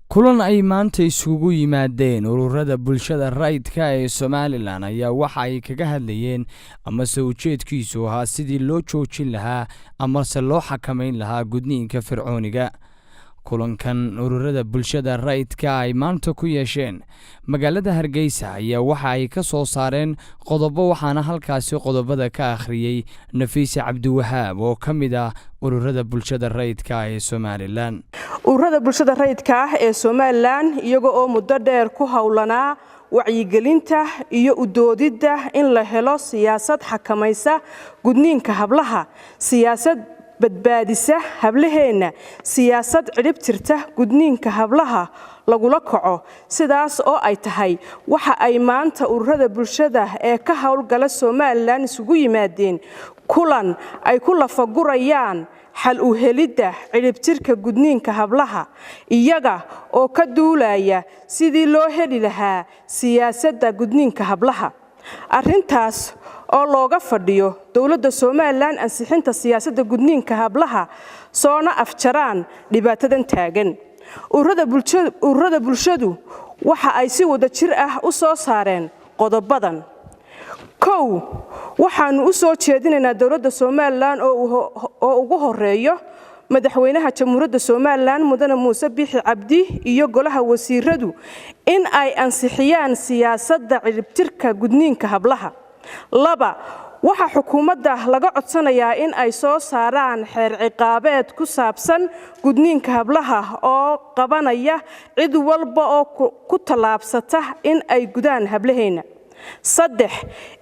Kulan ay maanta isugu yimaadeen ururada bulshada rayidka ee Somalilan ayaa waxa ay kaga hadlayeen, amase ujeedkiisu ahaa, sidii loo joojin lahaa amase loo xakamayn lahaa gudniinka fircooniga. Kulankan ururada bulshada rayidka ay maanta ku yeesheen magaalada Hargeysa ayaa waxa ay ka soo saareen qodobo, waxaana halkaasi qodobada ka akhriyey Nafiise Cabdiwahaab oo ka mid ah ururada bulshada rayidka ee Somalilan. Ururada bulshada rayidka ah ee Somalilan, iyaga oo muddo dheer ku howlanaa wacyigelinta iyo udoodidda in la helo siyaasad xakamaysa gudniinka hablaha, siyaasad badbaadisa hablaheenna, siyaasad cidhibtirta gudniinka hablaha lagula kaco, sidaas oo ay tahay, waxa ay maanta ururada bulshada ee ka howlgala Somalilan isugu yimaadeen kulan ay ku lafagurayaan xal u helidda cidhibtirka gudniinka hablaha, iyaga oo ka duulaya sidii loo heli lahaa siyaasadda gudniinka hablaha, arrintaas oo looga fadhiyo dowladda Somalilan ansixinta siyaasadda gudniinka hablaha, soona afjaraan dhibaatadan taagan. Ururada bulshadu waxa ay si wada jir ah u soo saareen qodobadan. 1, waxaannu u soo jeedinaynaa dowladda Somalilan oo ugu horeeyo madaxweynaha Jamhuuriyadda Somalilan, Mudane Muuse Biixi Cabdi, iyo golaha wasiiradu in ay ansixiyaan siyaasadda cidhibtirka gudniinka hablaha. 2, waxaa xukuumadda laga codsanayaa in ay soo saaraan xeer ciqaabeed ku saabsan gudniinka hablaha oo qabanaya cid walba oo ku tallaabsata in ay gudaan hablaheenna. 3,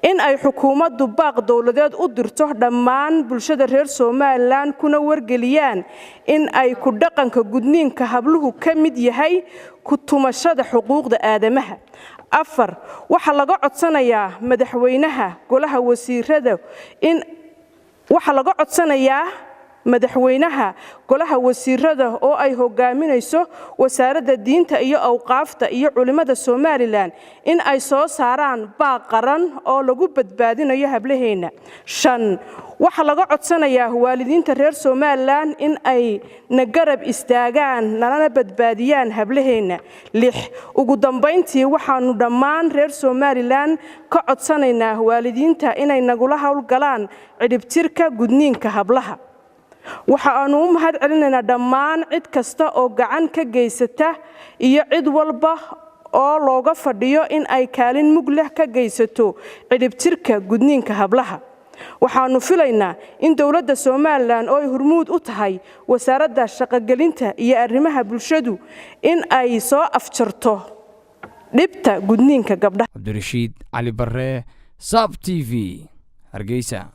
in ay xukuumaddu baaq dowladeed u dirto dhammaan bulshada reer Somalilan, kuna wargeliyaan in ay ku dhaqanka gudniinka habluhu ka mid yahay ku tumashada xuquuqda aadamaha. 4, waxaa laga codsanayaa madaxweynaha golaha wasiirada in waxaa laga codsanayaa madaxweynaha, golaha wasiirada oo ay hogaaminayso Wasaaradda Diinta iyo Awqaafta iyo culimmada Somalilan in ay soo saaraan baaq qaran oo lagu badbaadinayo hablaheenna. 5, waxaa laga codsanayaa waalidiinta reer Somalilan in ay na garab istaagaan, nalana badbaadiyaan hablaheenna. 6, ugu dambayntii, waxaannu dhammaan reer Somalilan ka codsanaynaa waalidiinta inay nagula howlgalaan cidhibtirka gudniinka hablaha. Waxa aanu u mahad celinaynaa dhammaan cid kasta oo gacan ka geysata iyo cid walba oo looga fadhiyo in ay kaalin mug leh ka geysato cidhibtirka gudniinka hablaha. Waxaannu filaynaa in dowladda Somalilan oo ay hormuud u tahay Wasaaradda Shaqogelinta iyo Arrimaha Bulshadu in ay soo afjarto dhibta gudniinka gabdhaha. Cabdirashiid Cali Barre, Saab TV, Hargeysa.